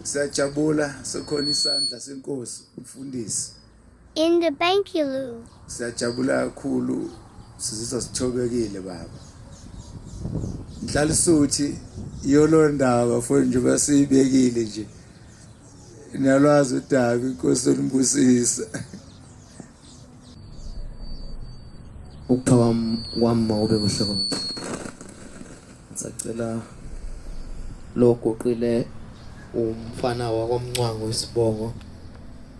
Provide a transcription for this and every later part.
Siyajabula sekhona isandla senkosi umfundisi. In the Bankilu. Siyajabula kakhulu sizizwa sithobekile baba. Nhlalisuthi iyolo ndaba futhi njengoba siyibekile nje. Niyalwazi udaba inkosi onibusisa. Ukupha kwami mawube kuhle konke. Ngisacela lo goqile umfana wakwamncwango isibongo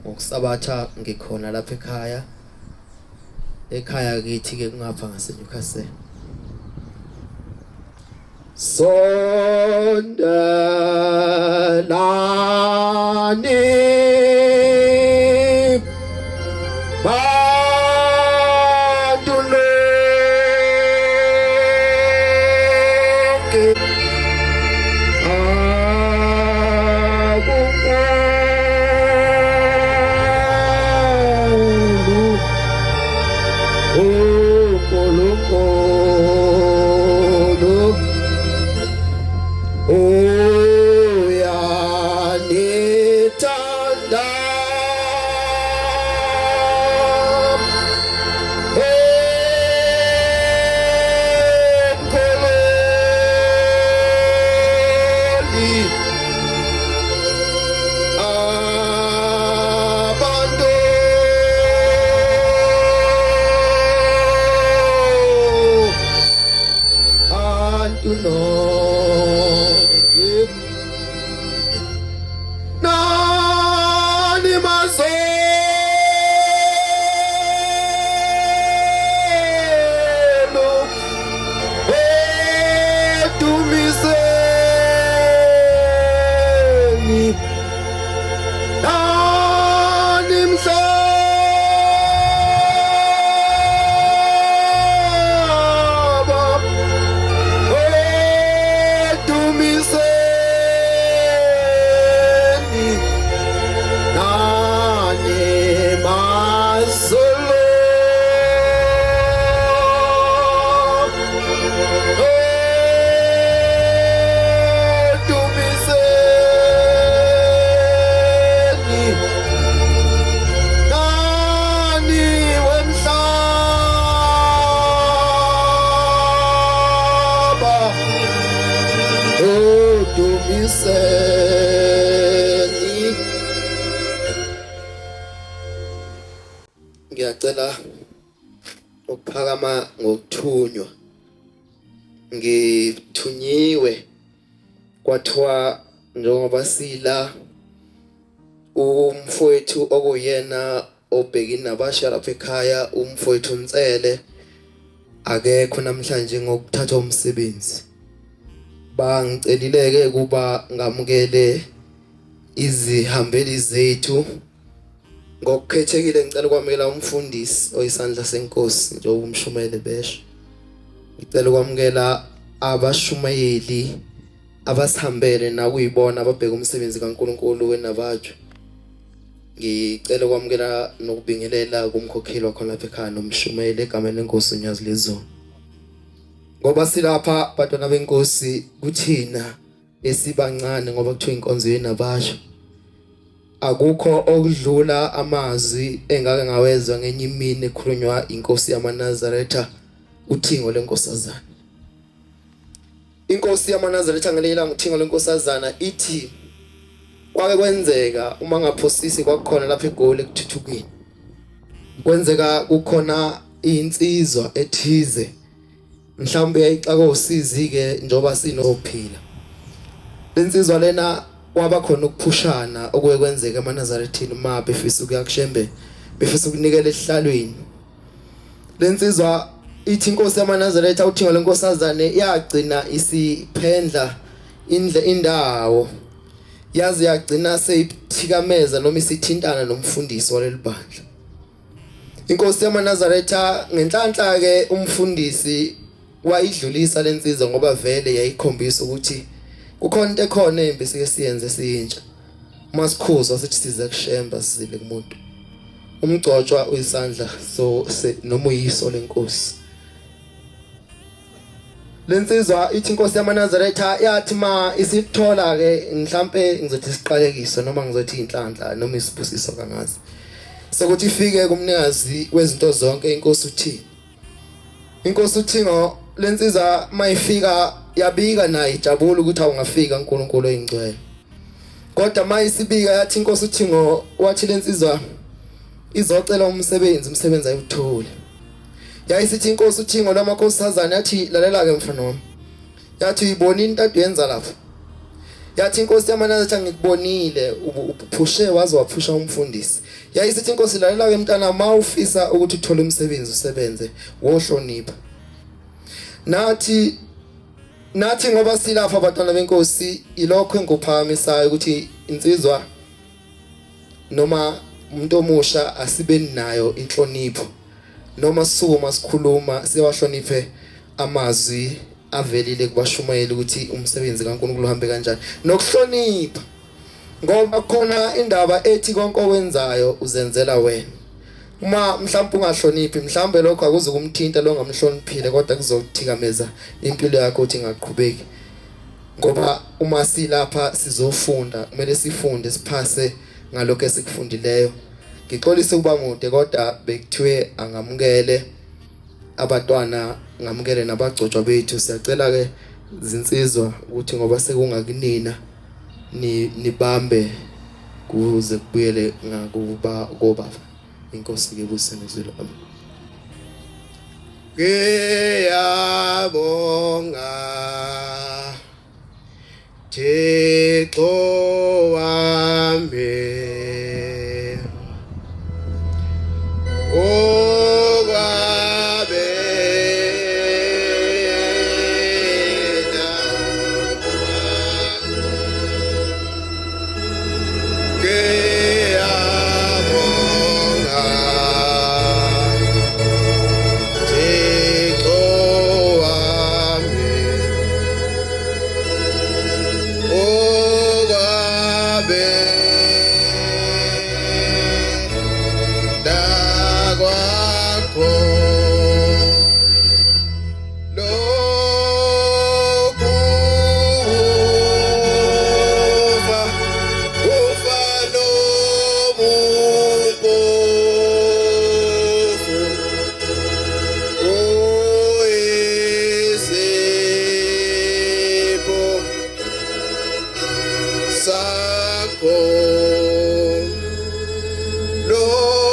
ngokusabatha ngikhona lapha ekhaya ekhaya kithi ke kungapha ngase Newcastle Sondelani bantu nonke akunkulu uNkulunkulu uyanithanda Emkhululi abantu antu nonke nani mazolo edumiseni nani mhlaba edumiseni nani mazulu edumiseni nani wemhlaba edumiseni ngiyacela ukuphakama ngokuthunywa ngithunyiwe kwathiwa njengoba sila umfowethu okuyena obheki nabasha lapha ekhaya umfowethu Nsele akekho namhlanje ngokuthatha umsebenzi bangicelileke kuba ngamukele izihambeli zethu Ngokukhethekile ngicela ukwamukela umfundisi oyisandla senkosi njengoba umshumayeli besho. Ngicela ukwamukela abashumayeli abasihambele nakuyibona ababheka umsebenzi kaNkulunkulu wenabajo. Ngicela ukwamukela nokubingelela kumkhokheli wakhona lapha ekhaya nomshumayeli egameni lenkosi uNyazi lezulu. Ngoba silapha bantwana benkosi kuthina esibancane ngoba kuthiwa inkonzo yenabasha akukho okudlula amazwi engake ngawezwa ngenye imini ekhulunywa inkosi yamaNazaretha uthingo lenkosazana inkosi yamaNazaretha ngelinye ilanga uthingo lenkosazana ithi kwake kwenzeka uma ngaphosisi kwakukhona lapha eGoli ekuthuthukeni kwenzeka kukhona insizwa ethize mhlawumbe yayixaka usizi ke njoba sinophila lensizwa lena kwaba khona ukuphushana okuye kwenzeka emaNazarethini uma befisa ukuya kuShembe befisa ukunikela esihlalweni lensizwa ithi inkosi yamaNazaretha uthingo lenkosazane yagcina isiphendla indle indawo yaze yagcina seyithikameza noma isithintana nomfundisi waleli bandla Inkosi yamaNazaretha ngenhlanhla ke umfundisi wayidlulisa lensizwa ngoba vele yayikhombisa ukuthi kukhona into ekhona embi sike siyenze siyintsha. Uma sikhuzwa sithi size kushemba sizile kumuntu. Umgcotshwa uyisandla so noma uyiso lenkosi. Lensizwa ithi inkosi yamaNazaretha yathi ma isithola ke mhlambe ngizothi isiqalekiso noma ngizothi inhlanhla noma isibusiso kangazi. Sokuthi ifike kumnikazi wezinto zonke inkosi uthi Inkosi uThingo lensizwa mayifika yabika naye ijabula ukuthi awungafika uNkulunkulu oyingcwele. Kodwa mayisibika yathi inkosi uThingo wathi lensizwa izocela umsebenzi umsebenzi ayiwutholi. Yayisithi inkosi uThingo lwamakhosazana yathi lalela ke mfana wami. Yathi uyibona into ade uyenza lapha. Yathi inkosi yamaNazaretha ngikubonile uphushe waze waphusha umfundisi. Yayisithi inkosi lalela ke mntana mawufisa ukuthi uthole umsebenzi usebenze wohlonipha. Nathi nathi ngoba silapha abantwana benkosi ilokho engikuphakamisayo ukuthi insizwa noma umuntu omusha asibeni nayo inhlonipho noma sisukuma sikhuluma siwahloniphe amazwi avelile kubashumayeli ukuthi umsebenzi kaNkulunkulu uhambe kanjani nokuhlonipha ngoba khona indaba ethi konke okwenzayo uzenzela wena uma mhlawumbe ungahloniphi mhlawumbe lokho akuzukumthinta lo ngamhloniphile kodwa kuzokuthikameza impilo yakho ukuthi ingaqhubeki ngoba uma silapha sizofunda kumele sifunde siphase ngalokho esikufundileyo ngixolise ukuba mude kodwa bekuthiwe angamukele abatwana ngamukele nabagcotshwa bethu siyacela ke zinsizwa ukuthi ngoba sekungakunina nibambe kuze kubuyele ngakuba kobaba inkosi ke buse ngezwi lami Ngiyabonga Thixo wami Okwabena Ngiyabonga Thixo wami Okwabena kwakho Lokufa kufa nobumpofu Uyisipho sakho Lokufa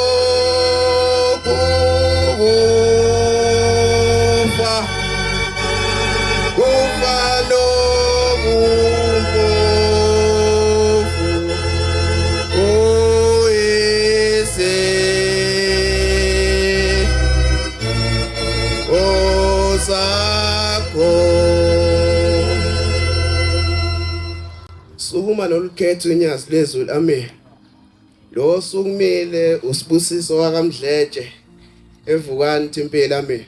kufa nobumpofu Uyise osakho Sukuma nolukhetho inyazi lezulu amen. Lo osukumile usibusiso wakaMdletshe evukani thimpela amen.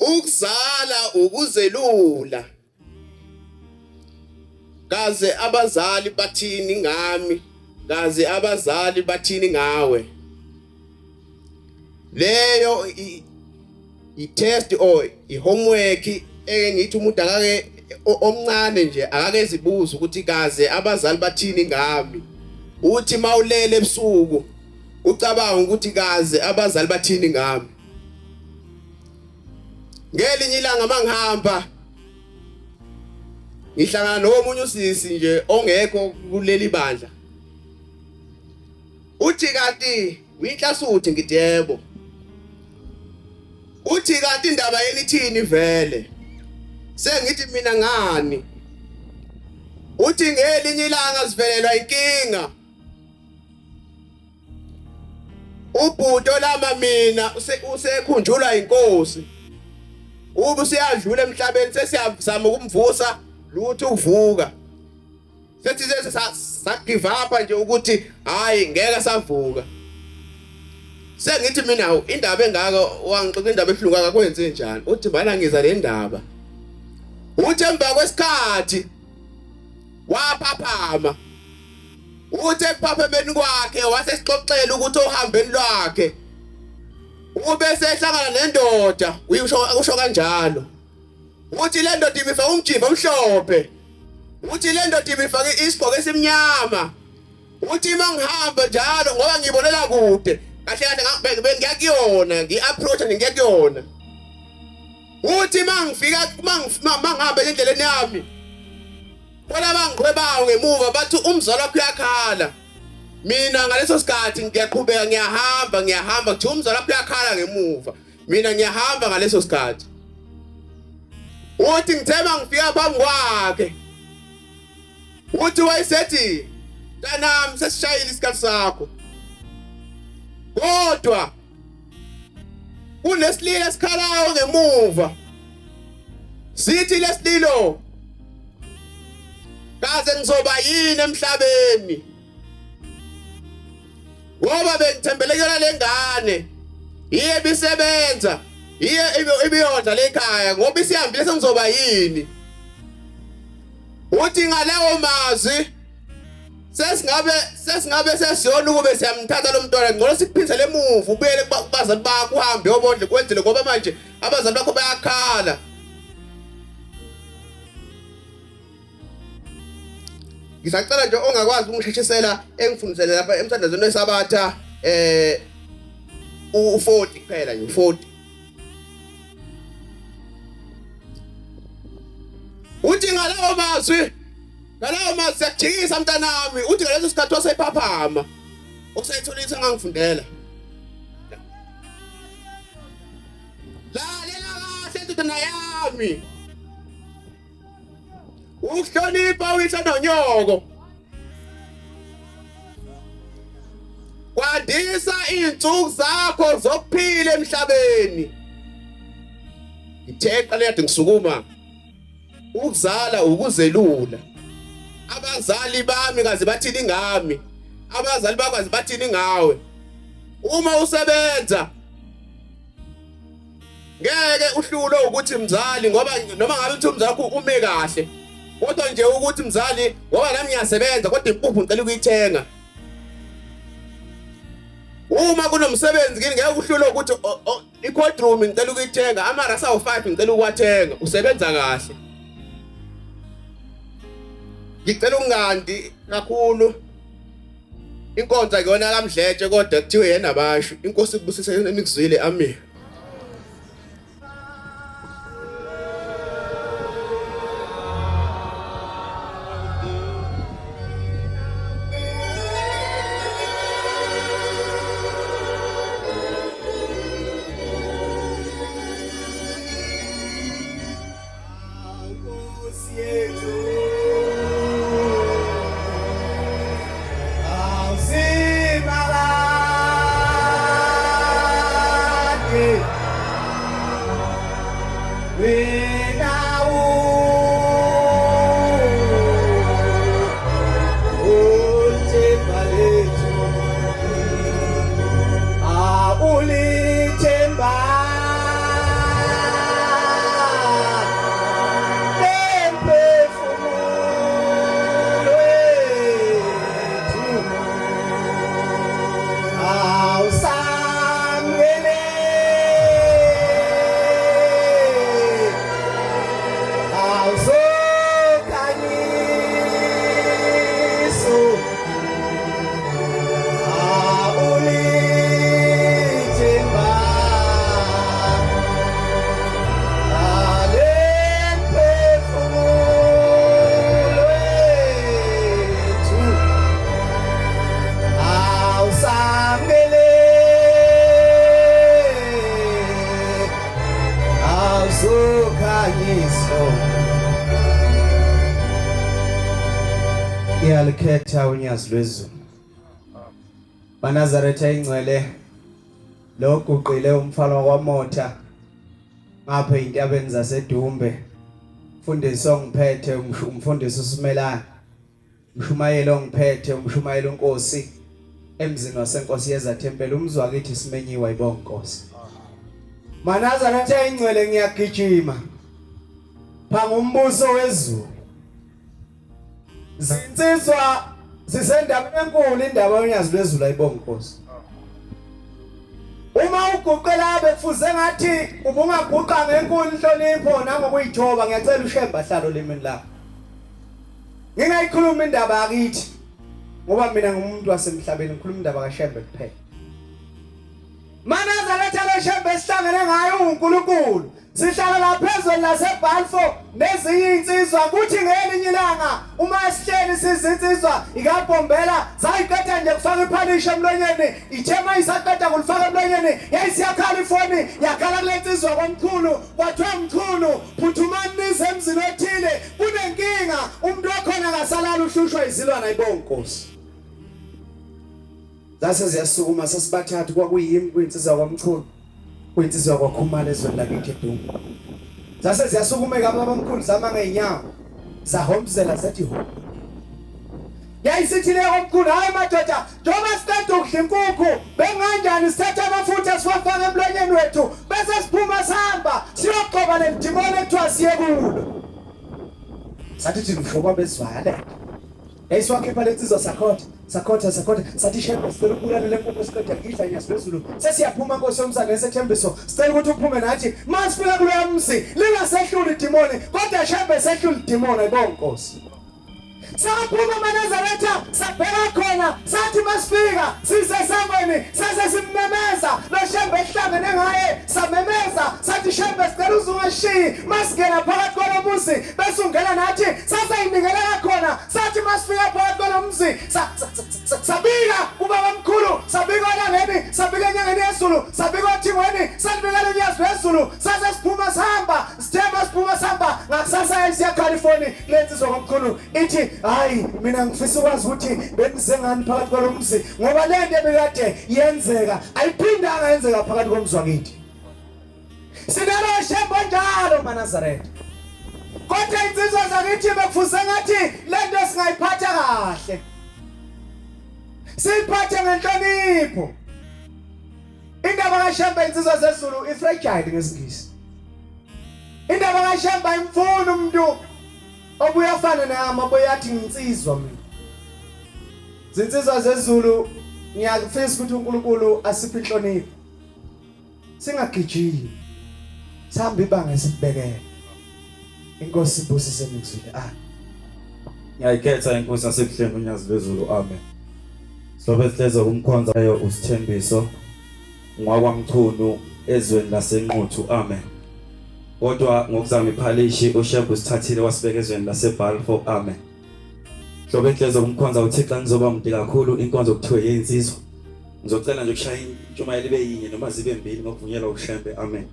Ukuzala ukuzelula. Kaze abazali bathini ngami? Kaze abazali bathini ngawe? Leyo i-test or i-homework engithi umuntu akake omncane nje akake zibuza ukuthi kaze abazali bathini ngami. Uthi mawulele ebusuku ucabanga ukuthi kaze abazali bathini ngami. Ngelinye ilanga mangihamba ngihlangana nomunye usisi nje ongekho kuleli bandla. Uthi kanti uyinhlasuthi ngithi yebo. Uthi kanti indaba yeni ithini vele? Sengithi mina ngani? Uthi ngelinye ilanga sivelelwa inkinga. Ubhuti olama mina usekhunjulwa inkosi. Ube useyadlula emhlabeni sesiyazama ukumvusa lutho ukuvuka. Sethi sa give up nje ukuthi hayi ngeke savuka. Sengithi mina indaba engaka wangixoxa indaba ebuhlungu akakwenze njani? Uthi bana ngiza le ndaba. Uthi emva kwesikhathi waphaphama. Uthi ekuphaphameni kwakhe wasesixoxela ukuthi ohambeni lwakhe Ube sehlangana nendoda, uyisho usho kanjalo. Uthi le ndoda ibifake umjimba omhlophe. Uthi le ndoda ibifake isigqoko esimnyama. Uthi uma ngihamba njalo ngoba ngibonela kude. Kahle kahle bengiyakuyona, ngi-approach nje ngiyakuyona. Uthi uma ngifika uma ngihamba endleleni yami khona bangiqhwebayo ngemuva bathi umzala wakho uyakhala. Mina ngaleso sikhathi ngiyaqhubeka ngiyahamba ngiyahamba kuthiwa umzala wakho uyakhala ngemuva. Mina ngiyahamba ngaleso sikhathi. Uthi ngithe mangifika phambi kwakhe. Uthi wayesethi mntanami sesishayile isikhathi sakho. Kodwa kunesililo esikhalayo ngemuva. Sithi lesililo kaze ngizoba yini emhlabeni? Ngoba bengithembele kuyona lengane. Iye bisebenza. Iye ibiyondla lekhaya ngoba isihambile sengizoba yini? Uthi ngalawo mazwi sesingabe sesingabe sesiyona ukube siyamthatha lo mntwana ngcono sikuphindele emuva ubuyele kubazali bakho uhambe uyobondle kwenzele ngoba manje abazali bakho bayakhala. Ngisacela nje ongakwazi ukungisheshisela engifundisele lapha emthandazweni wesabatha eh u40 kuphela nje u40. Uthi ngalawo mazwi ngalawo mazwi siyakujikisa mntanami uthi ngaleso sikhathi wasephaphama usayithola into engangifundela. Lalela kahle ndodana yami. Ukuhlonipha uyihlo nonyoko. Kwandisa izinsuku zakho zokuphila emhlabeni. Ngithe qale kade ngisukuma. Ukuzala ukuzelula. Abazali bami kaze bathini ngami? Abazali bakwazi bathini ngawe? Uma usebenza ngeke uhlulwe ukuthi mzali ngoba noma ngabe uthi umzali wakho ume kahle kodwa nje ukuthi mzali ngoba nami ngiyasebenza kodwa impuphu ngicela ukuyithenga uma kunomsebenzi kini ngeke uhlulwe ukuthi i-cold room ngicela ukuyithenga amarasa awu-5 ngicela ukuwathenga usebenza kahle ngicela ukungandi kakhulu inkonzo akuyona kaMdletshe kodwa kuthiwe yena basho inkosi ikubusise enikuzwile amen. Iyalikhetha unyazi lwezulu. Banazaretha ingcwele loguqile umfana wakwaMotha ngapha intabeni zaseDumbe. Mfundisi ongiphethe umfundisi uSimelane. Mshumayeli ongiphethe umshumayeli uNkosi emzini wasenkosi yeza thempeli umzwa kithi simenyiwa ibonga Nkosi. Manazaretha ingcwele ngiyagijima. Phanga umbuso wezulu. Zinsizwa zisendabeni enkulu indaba yonyazi lwezulu ayibonga Nkosi. Uma uguqe la bekufuze ngathi ubungaguqa ngenkulu inhlonipho nangokuyithoba ngiyacela uShembe ahlale olimini lakho. Ngingayikhuluma indaba yakithi ngoba mina ngumuntu wasemhlabeni ngikhuluma indaba kaShembe kuphela. Manazaretha loShembe esihlangene ngayo uNkulunkulu. Sihlala lapha ezweni laseBalfour nezinye insizwa kuthi ngelinye ilanga uma sihleli sizinsizwa ikabhombela sayiqeda nje kufaka iphalisha emlonyeni ithe uma isaqeda kulifaka emlonyeni yayisiyakhala ifoni yakhala kule nsizwa kwamkhulu kwathiwa mkhulu phuthumani nize emzini othile kunenkinga umuntu wakhona akasalala uhlushwa izilwane ayibonga Nkosi Zase ziyasukuma sasibathathu kwakuyimi kwinsizwa kwamchunu kwinsizwa kwakhumalo ezweni lakithi eDumbe. Zase ziyasukumeka ababamkhulu zama ngeenyawo zahombuzela zathi ho. Yayisithi le omkhulu hayi madoda njengoba siqeda ukudla inkukhu benganjani sithatha amafutha siwafake emlonyeni wethu bese siphuma sihamba siyogcoba leli dimoni ekuthiwa siye kulo. Sathi thina mhlobo bezwale. Yayisiwakhipha lensizwa sakhotha sakhotha sakhotha sathi shembe sicela ukubulala le nkukhu siqeda kuyidla nyazi lwezulu sesiyaphuma nkosi yomsana nesethembiso sicela ukuthi uphume nathi masifika kuloya mzi lingasehluli idimoni kodwa shembe sehlula idimoni ayibonga nkosi Saphuma amaNazaretha sabheka khona sathi masifika sisesangweni sase simmemeza lo Shembe ehlangene ngaye samemeza sathi Shembe sicela uzungashiyi masingena phakathi kwalomuzi bese ungena nathi sasayibingelela khona sathi masifika phakathi kwalomzi sabika ubaba mkhulu sabika elangeni sabika enyangeni yezulu sabika othingweni salibikela unyazi lwezulu sase siphuma sihamba sithe masiphuma sihamba ngakusasa yayisiyakhala ifoni lensizwa komkhulu ithi hayi mina ngifisa ukwazi ukuthi benize ngani phakathi kwalomzi ngoba le nto ebikade yenzeka ayiphindanga yenzeka phakathi komzi wakithi Sinalo Shembe onjalo maNazaretha. Kodwa insizwa zakithi bekufuze ngathi lento singayiphatha kahle. Siyiphathe ngenhlonipho. Indaba kaShembe insizwa zezulu ifragile ngesingisi. Indaba kaShembe ayimfuni umuntu obuye afane nami obuye athi nginsizwa mina. Zinsizwa zezulu ngiyakufisa ukuthi uNkulunkulu asiphe inhlonipho. Singagijimi. Sihamba ibanga esibekele. Inkosi ibusise nikuzwile. Amen. Ngiyayikhetha inkosi yasebuhleni unyazi lwezulu. Amen. Sobe sihleze kumkhonza leyo usithembiso ngwakwamchunu ezweni lasenquthu. Amen. Kodwa ngokuzama iphalishi uShembe usithathile wasibeka ezweni laseBalfour. Amen. Hlobo enhleze kumkhonza uThixo ngizoba mude kakhulu inkonzo kuthiwe yeyinsizwa. Ngizocela nje ukushaya intshumayelo ibe yinye noma zibe mbili ngokuvunyelwa uShembe. Amen.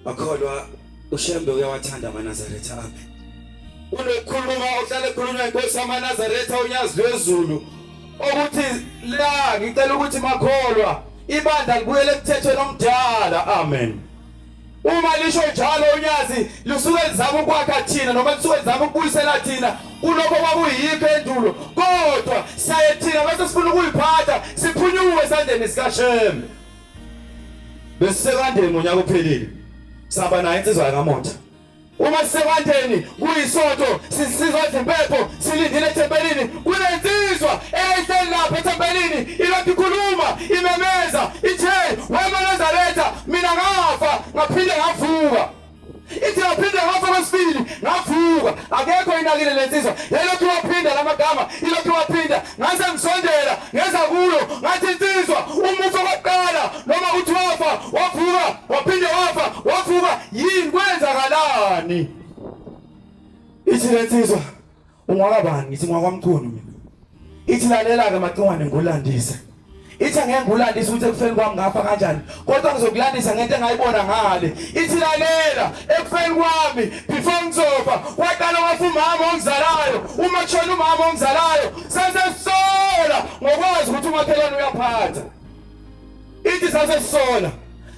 Bakholwa uShembe uyawathanda amaNazaretha. Amen. Unokukhuluma ohlale ekhulunywa inkosi yamaNazaretha unyazi lwezulu ukuthi la ngicela ukuthi makholwa ibandla libuyele emthethweni omdala. Amen. Uma lisho njalo unyazi lisuke lizama ukwakha thina noma lisuke lizama ukubuyisela thina kulokho kwakuyikho endulo, kodwa siyaye thina bese sifuna ukuyiphatha siphunyuke esandleni sikaShembe. Besisekandeni ngonyaka ophelile saba nayo insizwa yakaMotha. Uma sisekwandeni kuyisonto sizodla impepho silindile ethempelini kunensizwa eyayihleli lapha ethempelini ilokhu ikhuluma imemeza ithe wemaNazaretha mina ngafa ngaphinde ngavuka ithi ngaphinde ngafa kwesibili ngavuka akekho inakile lensizwa yayilokhu iwaphinda lamagama ilokhu iwaphinda ngase ngisondela ngeza kuyo ngathi insizwa umufa kokuqala noma uthi wafa wavuka waphinde wafa wavuka yini kwenzakalani ithi lensizwa ungwakabani ngithi ngwakwamchunu mina ithi lalela ke macingwane ngulandise ithi angeke ngikulandise ukuthi ekufeni kwami ngafa kanjani kodwa ngizokulandisa ngento engayibona ngale ithi lalela ekufeni kwami before ngizofa kwaqala wafa umama ongizalayo uma kushona umama ongizalayo sasesisola ngokwazi ukuthi umakhelwane uyaphatha ithi sasesisola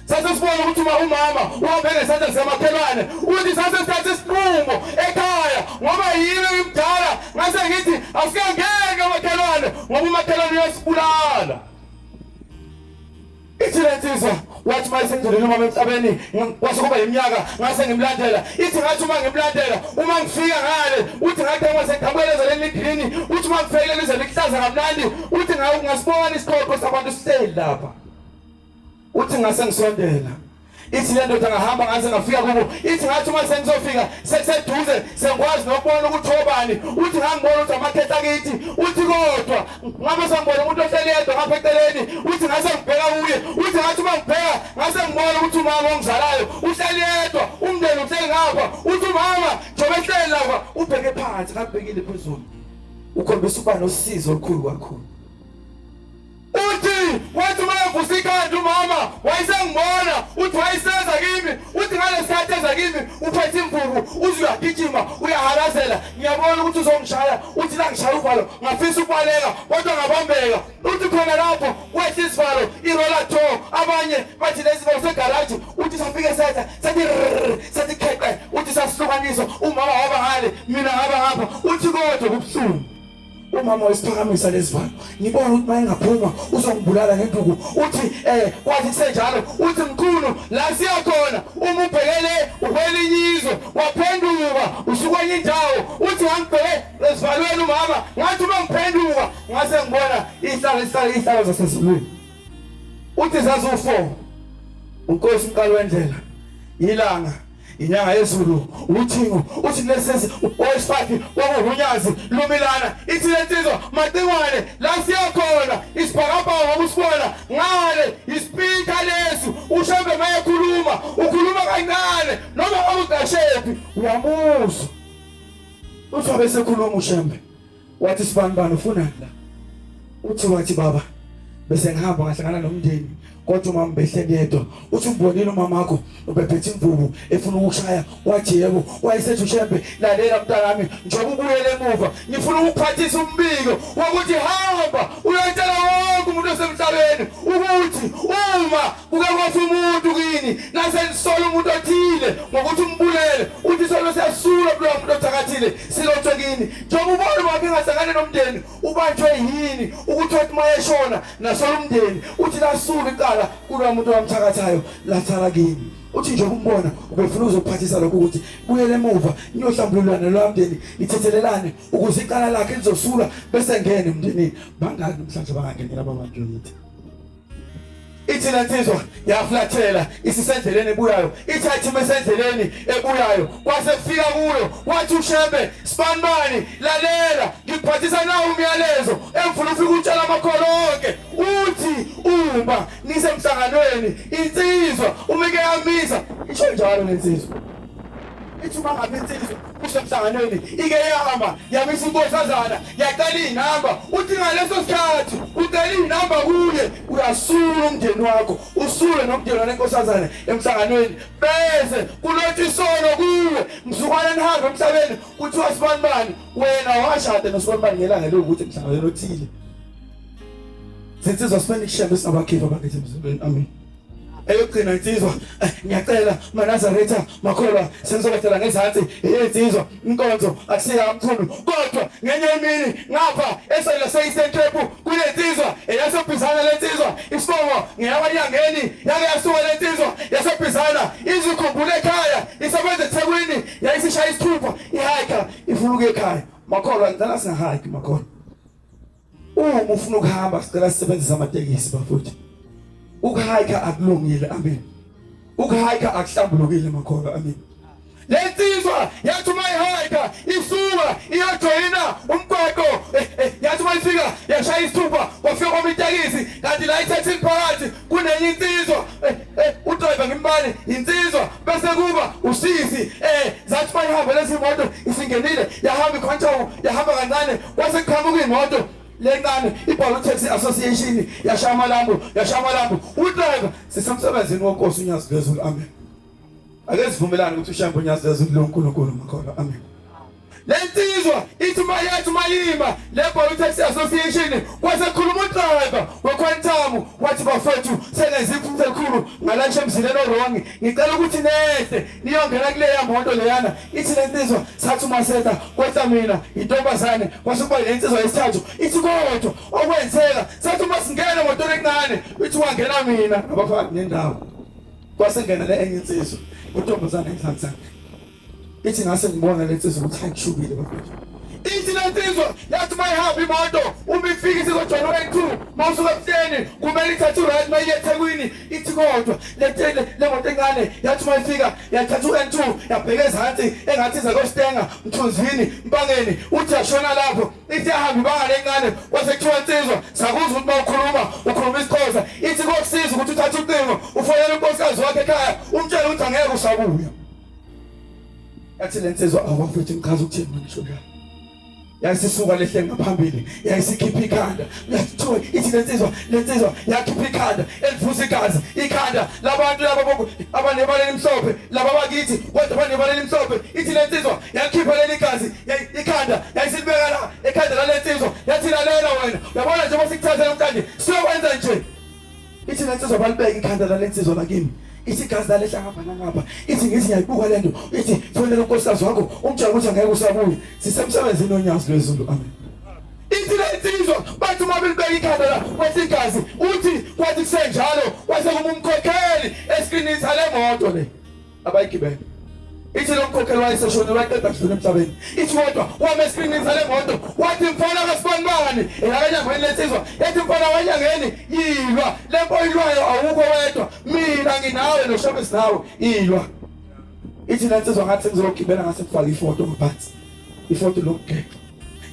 sasesibona ukuthi uma umama uhambe ngesandla sikamakhelwane uthi sasesithatha isinqumo ekhaya ngoba yimi ngimdala ngase ngithi asikangeni kamakhelwane ngoba umakhelwane uyasibulala ithi le nsizwa wathi uma isendleleni umama emhlabeni kwase kuba yiminyaka ngase ngimlandela ithi ngathi uma ngimlandela uma ngifika ngale uthi ngathi uma sengiqhamukela ezweni eligreen uthi uma ngifike leli zwe likuhlaza kamnandi uthi ngasibona isiqoqo sabantu sihleli lapha. Uthi ngase ngisondela. Ithi le ndoda ngahamba ngaze ngafika kubo. Ithi ngathi uma sengizofika sekuseduze sengikwazi nokubona ukuthi obani. Uthi ngangibona ukuthi amakhehla akithi. Uthi kodwa ngabe sengibona umuntu ohleli yedwa ngapha eceleni. Uthi ngase ngibheka kuye. Uthi ngathi uma ngibheka ngase ngibona ukuthi umama ongizalayo uhleli yedwa, umndeni uhleli ngapha. Uthi umama njengoba ehleli lapha ubheke phansi ngabhekile phezulu. Ukhombisa ukuba nosizo olukhulu kakhulu. Uthi wathi uma evusa ikhanda umama wayesengibona, uthi wayeseza kimi, uthi ngalesikhathi eza kimi uphethe imvubu, uze uyagijima uyahalazela, ngiyabona ukuthi uzongishaya, uthi la ngishaya uvalo ngafisa ukubaleka kodwa ngabambeka. Uthi khona lapho kwehla isivalo iroller door, abanye bathi lesi sivalo segaraji, uthi safike setha sathi sathi kheqe, uthi sasihlukaniswa, umama waba ngale mina ngaba ngapha, uthi kodwa kubuhlungu. Umama wesiphakamisa lesivalo ngibona ukuthi mayengaphuma uzongibulala ngenduku. Uthi kwathi kusenjalo, uthi mkhulu la siya khona uma ubhekele ukwelinye izwe waphenduka usukwenye indawo. Uthi ngangibheke esivalweni umama, ngathi uma ngiphenduka ngase ngibona ihlalo ihlalo ihlalo zasezulwini. Uthi zaziwu-4, uNkosi umqali wendlela, ilanga, inyanga yezulu, uthingo. Uthi kulesi owesifaki kwakuwunyazi lumilana. Ithi lensizwa Macingwane la siya khona isibhakabhaka ngoba usibona ngale ispeaker lesi. uShembe mayekhuluma ukhuluma kancane noma awugashephi uyamuzwa. Uthi wabe sekhuluma uShembe wathi sibani bani ufunani la? Uthi wathi baba bese ngihamba ngahlangana nomndeni kodwa umama behleli yedwa. Uthi umbonile umama wakho ubephethe imvubu efuna ukukushaya? Wathi yebo. Wayesethi uShembe lalela mntanami, njengoba ubuyele emuva ngifuna ukukuphathisa umbiko wokuthi hamba uyotshela wonke umuntu osemhlabeni ukuthi uma kuke kwafa umuntu kini nasenisola umuntu othile ngokuthi umbulele, uthi isono siyasula kulowo muntu othakathile silotshwe kini. Njengoba ubona umama engahlangani nomndeni ubanjwe yini ukuthi wathi mayeshona nasola umndeni, uthi lasula icala kulowo muntu owamthakathayo lathala kini. Uthi nje ukumbona ubefuna uzophathisa lokho ukuthi buyele emuva niyohlambululana lowa mndeni nithethelelane ukuze icala lakhe lizosula bese ngene emndenini. Bangaki namhlanje bangangenela ababanjwe yithi? Ithi lensizwa yaflathela isisendleleni ebuyayo, ithi athi mesendleleni ebuyayo kwase kufika kuyo wathi uShembe sibanibani lalela ngikuphathisa nawo umyalezo engifuna ufike utshela amakholwa onke. Uthi uma nisemhlanganweni insizwa umike yamisa, isho njalo lensizwa. Ithi uma ngabe insizwa usemhlanganweni ike yama yamisa inkosazana yacela iy'namba, uthi ngaleso sikhathi ucela iy'namba kuye uyasula umndeni wakho usule nomndeni walenkosazana emhlanganweni bese kulotshwa isono kuwe mzukwana nihambe emhlabeni kuthiwa sibanibani wena washada nosibanibani ngelanga lokuthi emhlanganweni othile. Zinsizwa sifane kushembe singabakhipha bakithi emzimbeni. Amen. Eyokugcina insizwa, ngiyacela maNazaretha makholwa senizobethela ngezansi eyensizwa inkonzo akusiya amkhulu kodwa ngenye imini ngapha esele lase-Eastern Cape kunensizwa eyasebhizana lensizwa isibongo ngeyabanyangeni yake yasuka lensizwa yasebhizana izikhumbule ekhaya isebenza eThekwini yayisishaya isithupha ihayikha ifuna ukuya ekhaya makholwa ngicela singahayiki makholwa. Uma ufuna ukuhamba sicela sisebenzise amatekisi bafowethu. Ukuhayikha akulungile, amen. Ukuhayikha akuhlambulukile makholwa, amen. Lensizwa yathi uma ihayikha isuka iyojoyina umgwaqo, yathi uma ifika yashaya isithupha kwafika kwami itekisi, kanti la ithethini phakathi kunenye insizwa, udriver ngimbani insizwa bese kuba usisi, zathi uma ihamba lezi moto isingenile yahamba ikhontshomo yahamba kancane kwase kuqhamuka imoto lencane ibhalwe Taxi Association yashaya amalambu yashaya amalambu udriver sisemsebenzini wenkosi uNyazi lwezulu, amen. Ake sivumelane ukuthi uShembe uNyazi lwezulu loNkulunkulu makholwa, amen. Lensizwa ithi uma yathi uma yima le bhala Taxi Association kwase khuluma udriver weQuantum wathi bafethu sengenza iphutha elikhulu ngalasha emzileni owrong, ngicela ukuthi nehle niyongena kuleya moto leyana. Ithi lensizwa sathi uma seta kwehla mina intombazane kwase kuba lensizwa yesithathu ithi kodwa okwenzeka sathi uma singena emotweni encane ithi wangena mina abaphakathi nendawo kwase ngena le enye insizwa intombazane enhlanhla. Ithi ngase ngibona lensizwa ukuthi ayishubile bafethu. Ithi lensizwa yathi uma ihamba imoto uma ifika isizojona u-N2 uma usuka ebuhleni kumele ithathe u-right uma iye eThekwini ithi kodwa le moto encane yathi uma ifika yathatha u-N2 yabheka ezansi engathi iza koStenga Mthunzini Mpangeni uthi yashona lapho ithi yahamba ibanga lencane kwase kuthiwa insizwa sakuzwa ukuthi uma ukhuluma ukhuluma isiXhosa ithi kokusiza ukuthi uthathe ucingo ufonele unkosikazi wakhe ekhaya umtshele ukuthi angeke usabuya yathi le nsizwa awafethu ngichaza ukuthini manje sho njalo yayisisuka lehle ngaphambili yayisikhipha ikhanda yathiwa ithi lensizwa lensizwa yakhipha ikhanda elivusa igazi ikhanda labantu laba abanebala elimhlophe laba bakithi kodwa abanebala elimhlophe ithi lensizwa yakhipha leli gazi ikhanda yayisilibeka la ekhanda lalensizwa yathi lalela wena uyabona njengoba sikuthatha namhlanje siyokwenza nje ithi lensizwa balibeka ikhanda lalensizwa lakimi ithi igazi lalehla ngapha nangapha ithi ngithi ngiyayibuka lento ithi fonela unkosikazi wakho umtshela ukuthi angeke usabuye sisemsebenzini onyazi lwezulu amen ithi lensizwa bathi uma belibeka ikhanda la kwathi igazi uthi kwathi kusenjalo kwase kuma umkhokheli eskrinini sale moto le abayigibele ithi lo mkhokheli wayeseshonile waqeda kudlula emhlabeni ithi kodwa wama eskrinini sale moto wathi mfana kasibanibani elakanyangweni lensizwa yathi mfana wanyangeni yilwa le mpo ilwayo awukho wedwa mina nginawe noshobisi nawe ilwa ithi lensizwa ngathi ngizogibela ngase ngifake ifoto ngaphansi ifoto lokugexwa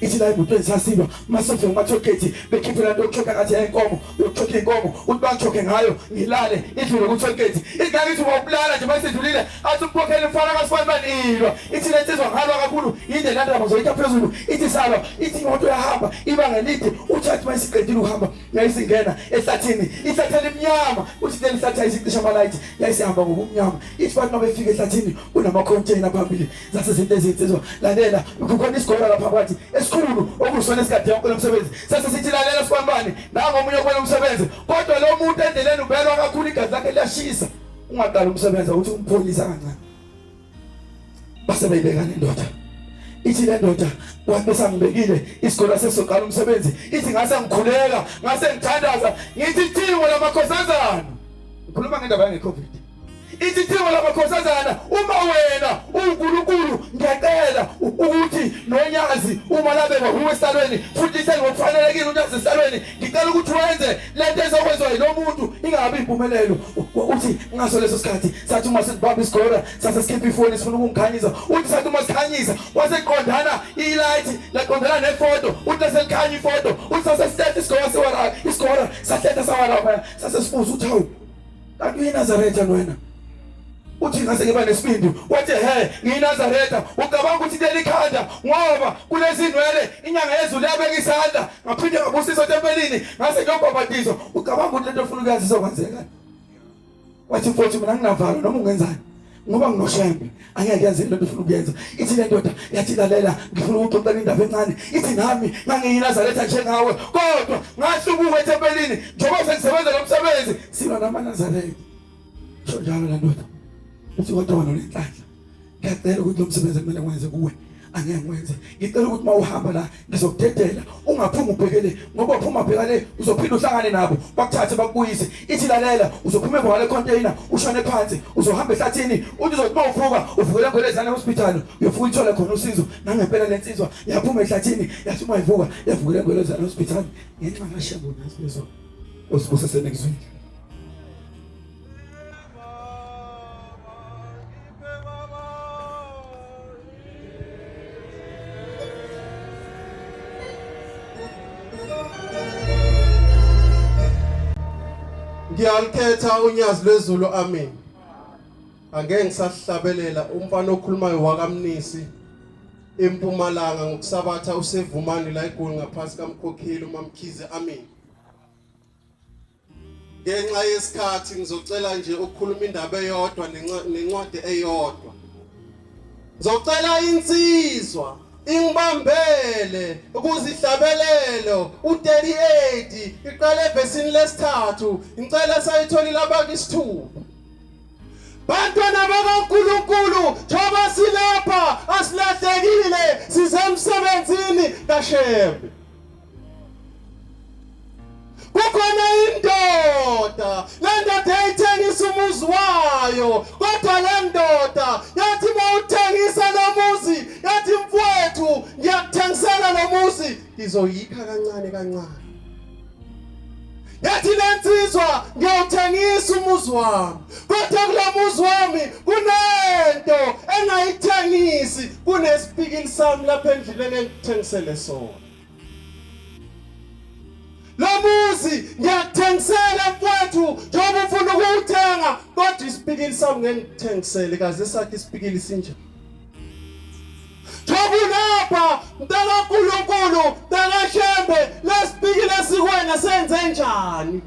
ithi la emotweni sasilwa masofika kuma-tollgate bekhiphe laa nto yokuchoka ngathi yayinkomo yokuchoka iy'nkomo uthi bangichoke ngayo ngilale idlule ku-tollgate ingane ithi wawukulala nje mayisidlulile athi umkhokheli mfana kasifani ilwa ithi le nsizwa ngalwa kakhulu yinde laa ndaba ngizoyitha phezulu ithi salwa ithi imoto yahamba ibanga elide uthi athi mayisiqedile ukuhamba yayisingena ehlathini ihlathi elimnyama uthi leli hlathi yayisicisha amalayithi yayisihamba ngobumnyama ithi bathi mabefika ehlathini kunamakhonteyina phambili zase zinto ezinsizwa lalela kukhona isigora lapha kwathi esikhulu okusona esikade yonke lomsebenzi sase sithi lalela sibanibani nango omunye okumele umsebenzi kodwa lo muntu endleleni ubelwa kakhulu igazi lakhe liyashisa ungaqala umsebenzi ukuthi umpholisa kancane base beyibeka nendoda ithi le ndoda wathi besangibekile isigora sesizoqala umsebenzi ithi ngase ngikhuleka ngase ngithandaza ngithi thingo lamakhosazana ngikhuluma ngendaba yange-covid ithi thingo lamakhosazana uma wena uNkulunkulu ngiyacela ukuthi nonyazi uma labekwa huwe esihlalweni futhi lihleli ngokufanelekile unyazi esihlalweni ngicela ukuthi wenze lento ezokwenziwa yilo muntu ingabi impumelelo uthi ngaso leso sikhathi sathi uma sibamba isigora sase sikhipha ifoni sifuna ukungikhanyisa uthi sathi uma sikhanyisa waseqondana ilight laqondana nefoto uthi selikhanya ifoto uthi sase sithethe isigora siwara isigora sahletha sawara sase sibuza uthi hawu kanti uyiNazaretha wena uthi ngase ngiba nesibindi wathi he ngiyiNazaretha ucabanga ukuthi leli khanda ngoba kulezinwele inyanga yezulu yabeka isandla ngaphinde ngabusiswa etempelini ngase ngiyobhabhatizwa ucabanga ukuthi lento ofuna ukuyazi izokwenzeka wathi mfowethu mina nginavalo noma ungenzani ngoba nginoshembe angeke yenze lento ufuna ukuyenza ithi le ndoda yathi lalela ngifuna ukuxoxela indaba encane ithi nami ngangiyinazaretha njengawe kodwa ngahlubuka ethempelini njengoba sengisebenza lo msebenzi silwa namanazaretha sho njalo la ndoda uthi kodwa wena unenhlanhla ngiyacela ukuthi lo msebenzi kumele ngiwenze kuwe angeke ngiwenze ngicela ukuthi uma uhamba la ngizokudedela ungaphumi ubhekele ngoba uphuma bheka le uzophinda uhlangane nabo bakuthathe bakubuyise ithi lalela uzophuma emva kwale container ushone phansi uzohamba ehlathini uthi uzothi uma uvuka uvukele ngolezane hospital uyofika uthole khona usizo nangempela lensizwa yaphuma ehlathini yathi uma ivuka yavukele ngolezane hospital ngenxa kaShembe nazo osibusisene kuzwile Ngiyalikhetha unyazi lwezulu amen. Angeke ngisahlabelela umfana okhulumayo wakamnisi empumalanga ngokusabatha usevumani la egoli ngaphansi kamkhokheli umamkhize amen. Ngenxa yesikhathi ngizocela nje ukukhuluma indaba eyodwa nencwadi eyodwa. Ngizocela insizwa ingibambele ukuzihlabelelo u38 iqale evesini lesithathu ngicela sayitholile abake isithupha Bantwana bakaNkulunkulu njengoba silapha asilahlekile sisemsebenzini kaShembe Kukhona indoda, le ndoda yayithengisa umuzi wayo, kodwa le ndoda yathi mawuthengisa lo muzi, yathi mfowethu, ngiyakuthengisela lo muzi ngizoyikha kancane kancane. Yathi lensizwa ngiyawuthengisa umuzi wami, kodwa kulo muzi wami kunento engayithengisi, kunesipikili sami lapha endlini engikuthengisele sona. Lo muzi ngiyakuthengisela mfowethu njengoba ufuna ukuwuthenga, kodwa isipikili sami ngeke ngikuthengisele, kaze sakhe isipikili sinjani? Njengoba mntakaNkulunkulu, mntakaShembe, lesipikile esikwena senze njani?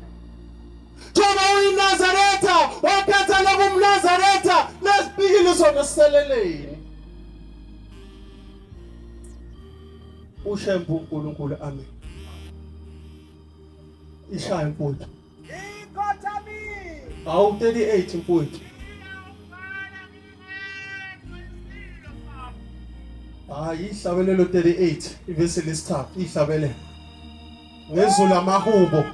Njengoba uyiNazaretha, wakhetha lokumNazaretha, lesipikile sona siseleleni. UShembe uNkulunkulu, amen. Ishaya mfowethu. Ikhothamile. Awu 38 mfowethu. Hayi ihlabelelo 38 ivesi lesithathu ihlabelelo. Ngezulu amahubo.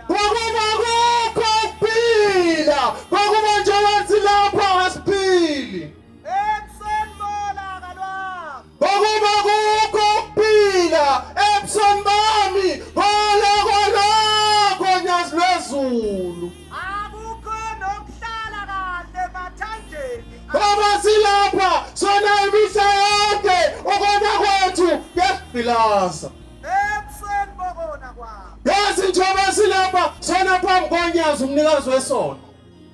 Kwakuba kukho ukuphila, kwakuba nje wathi lapha asiphili. Ebusweni bolaka lwami. Ngokuba kukho ukuphila ebusweni bami ngoloko lwakho nyazi lwezulu. Akukho nokuhlala kahle emathanjeni. Baba silapha sona imihla yonke ukona kwethu kuyasigqilaza. Ebusweni bokona kwami. Yazi njengoba silapha sona phambi konyazi umnikazi wesono.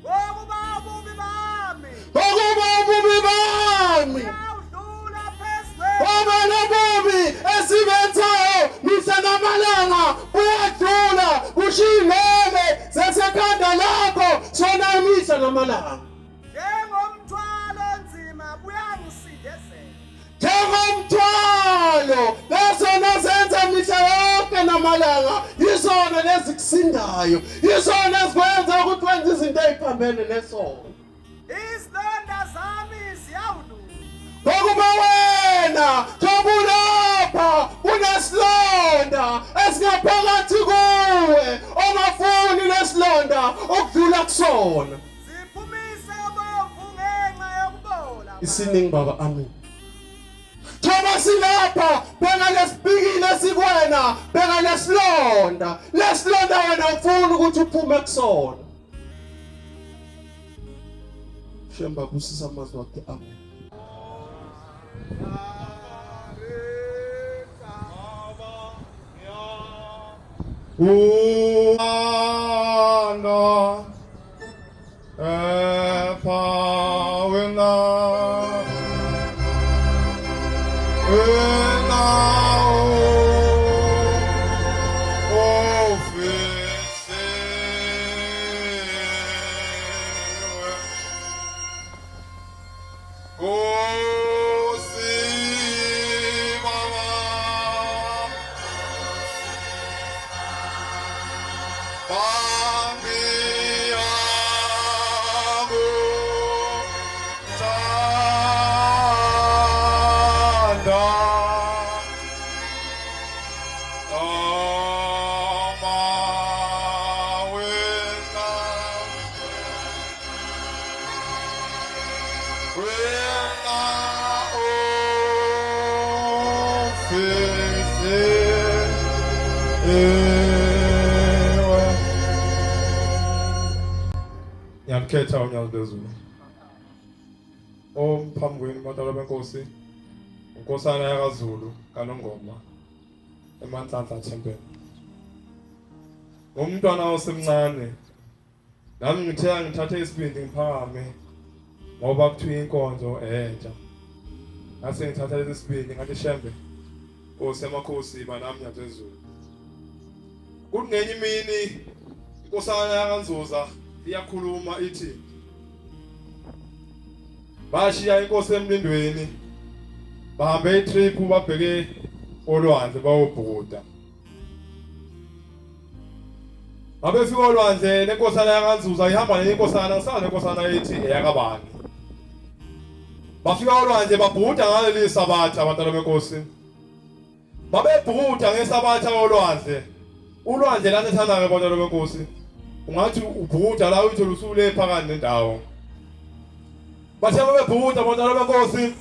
Ngokuba ububi bami. Ngokuba ububi bami. Uyawudlula phezu kwethu. Ngoba lobubi esibenzayo mihla namalanga buyadlula kushiya iy'nwele zasekhanda lakho sona imihla namalanga. Njengomthwalo onzima buyangisindezela. Njengomthwalo lezona zenza mihla yonke namalanga yizona lezikusindayo yizona ezikwenza ukuthi wenze izinto eziphambene nesono. Izilonda zami ziyawuluka. Ngokuba wena njengoba kunesilonda esingaphakathi kuwe ongafuni lesilonda ukudlula kusona. Ziphumise ubomvu ngenxa yokubola. Isiningi baba amen. Thoba silapha bheka lesipikile esikwena bheka lesilonda lesilonda wena ufuna ukuthi uphume kusona. Shemba busisa amazwi wakhe amen. Uanda ephawena wena ofisiwe Nkosi Baba Bangiyakuthanda Noma wena Wena ofihliwe. Ngiyamkhetha unyazi lwezulu. Omphambi kwenu bantwana benkosi, unkosana yakaZulu kaNongoma eManhlanhla Tempel. Ngumntwana osemncane Nami ngithe angithathe isibindi ngiphakame ngoba kuthiwa inkonzo entsha. Ngase ngithatha lesi sibindi ngathi Shembe Nkosi yamakhosi iba nami nyathezulu. Kuthi ngenye imini inkosana yakaNzuza iyakhuluma ithi bashiya inkosi emlindweni bahambe itrip babheke olwandle bayobhukuda. Babefika olwandle lenkosana yakaNzuza ihamba nenye inkosana ngisala nenkosana ethi eyakabani. Bafika olwandle babhuda ngaleli sabatha abantwana benkosi. Babebhuda ngesabatha olwandle. Ulwandle lasethanda-ke abantwana benkosi. Ungathi ubhuda la uyithola usule phakathi nendawo. Bathe babebhuda abantwana benkosi.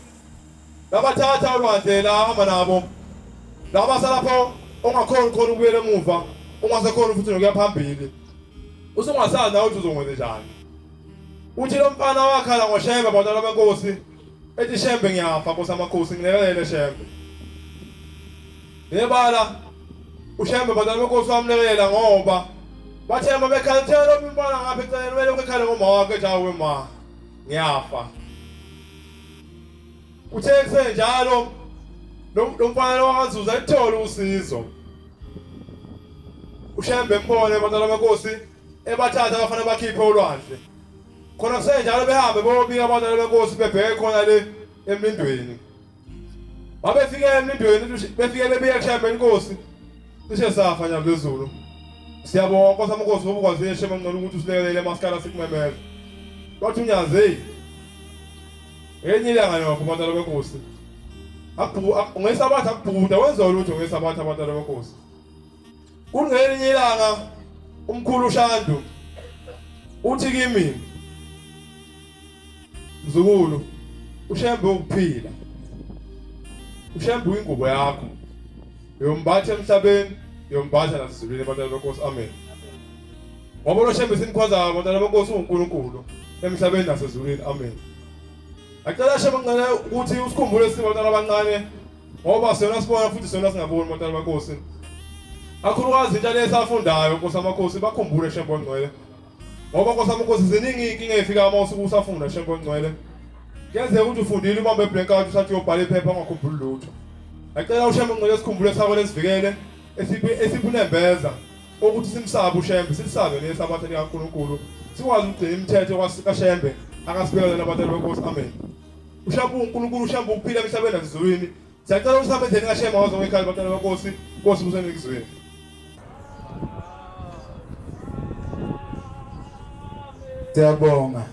Labathatha olwandle la hamba nabo. Laba salapho ongakhoni khona ukubuyela emuva, ungasekhona futhi nokuya phambili. Usungasazi nawe ukuthi uzokwenza njani. Uthi lo mfana wakhala ngoShembe bantwana benkosi. Ethi Shembe ngiyafa Nkosi amakhosi ngilekelele Shembe. Nebala uShembe bantwana benkosi wamlekelela ngoba bathe uma bekhala uthe lo mfana ngapha eceleni kumele ukhale ngoma wakhe ethi awe ma ngiyafa. Uthe kusenjalo lo mfana lo wakazuza ithole usizo. UShembe mbone bantwana benkosi ebathatha abafana bakhiphe olwandle. Khona kusenjalo behambe bobika abantwana benkosi bebheke khona le emlindweni. Babefike emlindweni befike bebika kuShembe inkosi. Cishe safa nyamlezulu. Siyabonga Nkosi amakhosi ngoba ukwazile Shembe ngcono ukuthi usilekelele emasikala sikumemeza. Wathi unyazi hey. Ngelinye ilanga nokho bantwana benkosi. Ngesabatha akubhuda wenza lutho ngesabatha abantwana benkosi. Kungelinye ilanga umkhulu Shandu uthi kimi mzukulu uShembe ukuphila uShembe uyingubo yakho yombatha emhlabeni yombatha nasezulwini abantwana benkosi amen ngoba lo Shembe simkhonza abantwana benkosi uNkulunkulu emhlabeni nasezulwini amen acela Shembe ngicela ukuthi usikhumbule sibantwana abancane ngoba siyona sibona futhi siyona singaboni bantwana benkosi kakhulukazi intsha le esafundayo nkosi amakhosi bakhumbule Shembe ongcwele ngoba nkosi amakhosi ziningi inkinga efika uma usuke usafunda Shembe ongcwele kuyenzeka ukuthi ufundile ubambe blank out usathi uyobhala iphepha ungakhumbuli lutho ngacela uShembe ongcwele sikhumbule sakho lesivikele esiphi esiphi ukuthi simsabe uShembe silisabe nesabatha likaNkulunkulu sikwazi ukugcina imithetho kaShembe akasibeka yona abantwana benkosi amen Ushamba uNkulunkulu ushamba ukuphila emhlabeni nasezulwini. Siyacela ukuthi sihambe endleleni kaShema wazo ngekhaya bantwana benkosi, Nkosi busenikizweni. Siyabonga.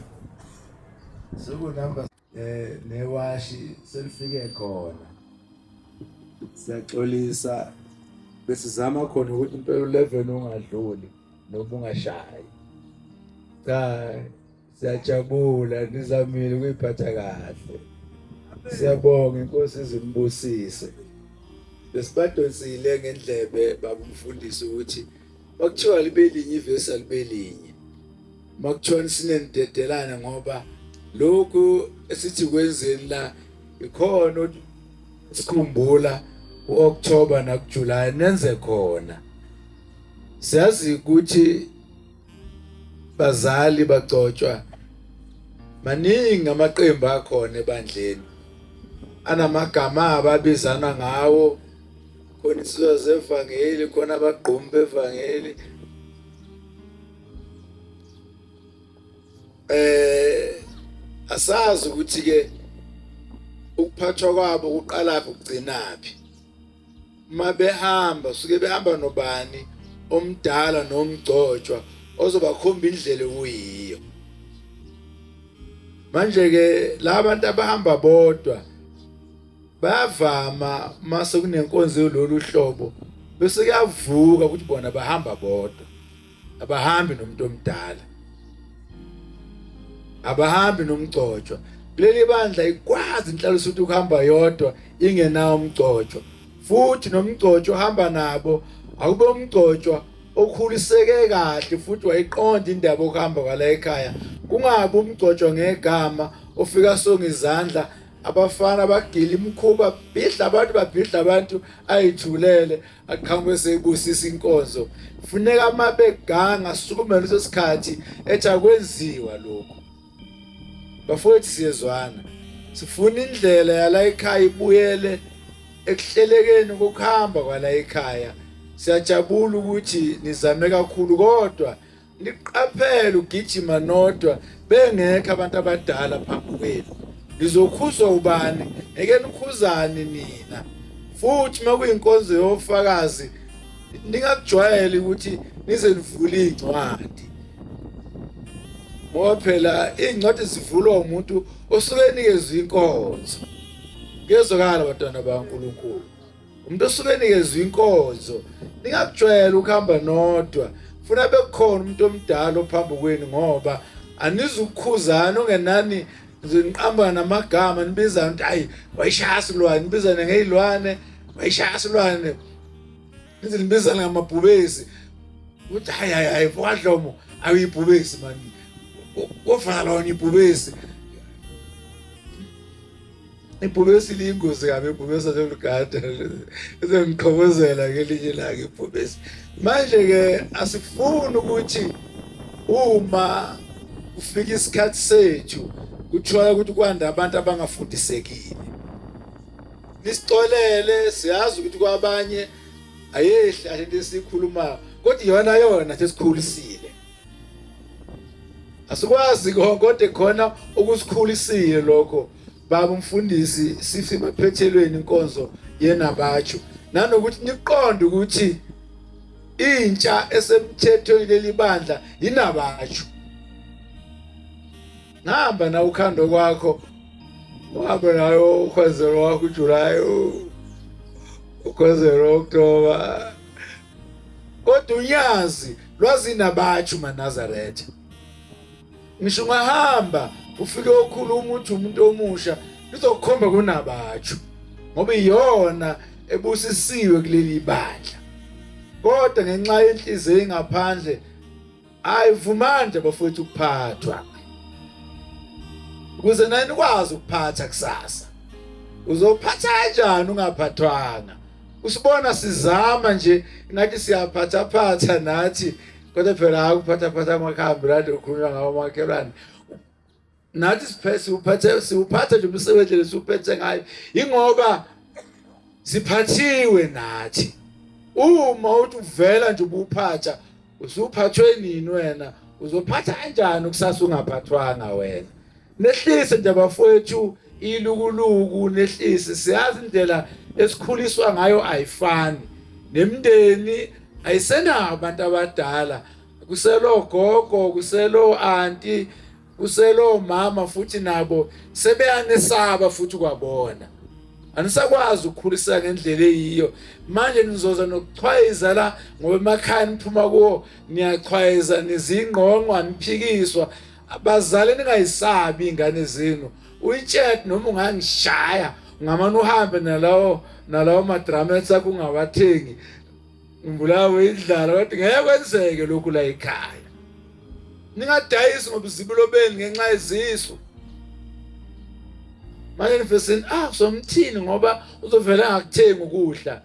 Suku number eh newashi selifike khona. Siyaxolisa besizama khona ukuthi impela u11 ungadluli noma ungashayi. Cha Siyajabula nizamile ukuyiphatha kahle. Siyabonga inkosi izimbusise. Besibadonsile ngendlebe baba umfundisi ukuthi makuthiwa libe linye ivesi alibe linye. Makuthiwa sinenidedelana ngoba lokhu esithi kwenzeni la ikhona sikhumbula uOctober nakuJuly nenze khona. Siyazi ukuthi bazali bagcotshwa maningi amaqembu akhona ebandleni anamagama ababizana ngawo khona isizwe zevangeli khona abagqumi bevangeli eh asazi ukuthi ke ukuphathwa kwabo kuqalaphi kugcinaphi uma behamba suke behamba nobani omdala nomgcotshwa ozobakhomba indlela okuyiyo manje ke labantu abahamba bodwa bayavama mase kunenkonzo yololu hlobo bese kuyavuka ukuthi bona bahamba bodwa abahambi nomuntu omdala abahambi nomgcotshwa kuleli bandla ikwazi inhlalo ukuthi ukuhamba yodwa ingenawo umgcotshwa futhi nomgcotshwa ohamba nabo akube umgcotshwa okhuliseke kahle futhi wayiqonda indaba okuhamba kwala ekhaya kungabi umgcotshwa ngegama ofika songa izandla abafana bagila imikhuba bhidla abantu babhidla abantu ayithulele aqhamuke seyibusisa inkonzo funeka amabeganga asukume leso sikhathi ethi akwenziwa lokhu bafowethu siyezwana sifuna indlela yala ekhaya ibuyele ekuhlelekeni kokuhamba kwala ekhaya siyajabula ukuthi nizame kakhulu kodwa Niqaphele ugijima nodwa bengekho abantu abadala phambi kwenu. Nizokhuzwa ubani? Ngeke nikhuzane nina. Futhi uma kuyinkonzo yofakazi ningakujwayeli ukuthi nize nivule iy'ncwadi ngoba phela iy'ncwadi zivulwa umuntu osuke enikezwe inkonzo. Kuyezwakala bantwana bakaNkulunkulu. Umuntu osuke enikezwe inkonzo ningakujwayela ukuhamba nodwa funa bekukhona umuntu omdala ophambi kwenu ngoba anizukukhuzana ungenani Niqamba namagama nibiza ukuthi hayi wayishaya silwane, nibizane ngezilwane, wayishaya silwane. Nize nibizane ngamabhubesi. Uthi hayi hayi hayi mfokadlomo awuyibhubesi mani. Kofana lona ibhubesi. Ibhubesi liyingozi kabi ibhubesi lolugada izongiqhobozela ngelinye ilanga ibhubesi. Manje ke asifuni ukuthi uma kufika isikhathi sethu kuthiwa ukuthi kwanda abantu abangafundisekile. Nisixolele siyazi ukuthi kwabanye ayehli into esikhulumayo kodwa iyona yona sesikhulisile. Asikwazi konke kodwa khona okusikhulisile lokho baba umfundisi sithi emaphethelweni inkonzo yenabatsho nanokuthi niqonde ukuthi intsha esemthethweni leli bandla yinabatsho ngihamba na ukhando kwakho uhambe nayo ukhwezelo wakho uJuly ukhwezelo October kodwa unyazi lwazinabatsho maNazaretha ngisho ungahamba ufike okhuluma uthi umuntu omusha lizokukhomba kunabatsho ngoba iyona ebusisiwe kuleli bandla kodwa ngenxa yenhliziyo engaphandle ayivumani nje bafowethu ukuphathwa ukuze nani nikwazi ukuphatha kusasa uzophatha kanjani ungaphathwanga usibona sizama nje ngathi siyaphathaphatha nathi kodwa phela akuphathaphatha amakhambi lade ukhulunywa ngawo amakhelwane nathi siphethe siwuphathe siwuphatha nje umsebenzi lesiwuphethe ngayo ingoba siphathiwe nathi uma uthi uvela nje ubuphatha usuphathwe nini wena uzophatha kanjani kusasa ungaphathwanga wena nehlise nje bafowethu ilukuluku nehlise siyazi indlela esikhuliswa ngayo ayifani nemndeni ayisenawo abantu abadala kuselo gogo kuselo anti kuselo mama futhi nabo sebeyanesaba futhi kwabona anisakwazi ukukhulisa ngendlela eyiyo manje nizoza nokuchwayiza la ngoba emakhaya niphuma kuwo niyachwayiza nizingqongqo aniphikiswa abazali ningayisabi ingane zenu uyitshele noma ungangishaya ungamane uhambe nalawo nalawo madramets akho ungawathengi ngibulawe indlala kodwa ngeke kwenzeke lokhu la ekhaya ningadayisi ngobuzibulo benu ngenxa yezisu manje nifesini ah somthini ngoba uzovela angakuthengi ukudla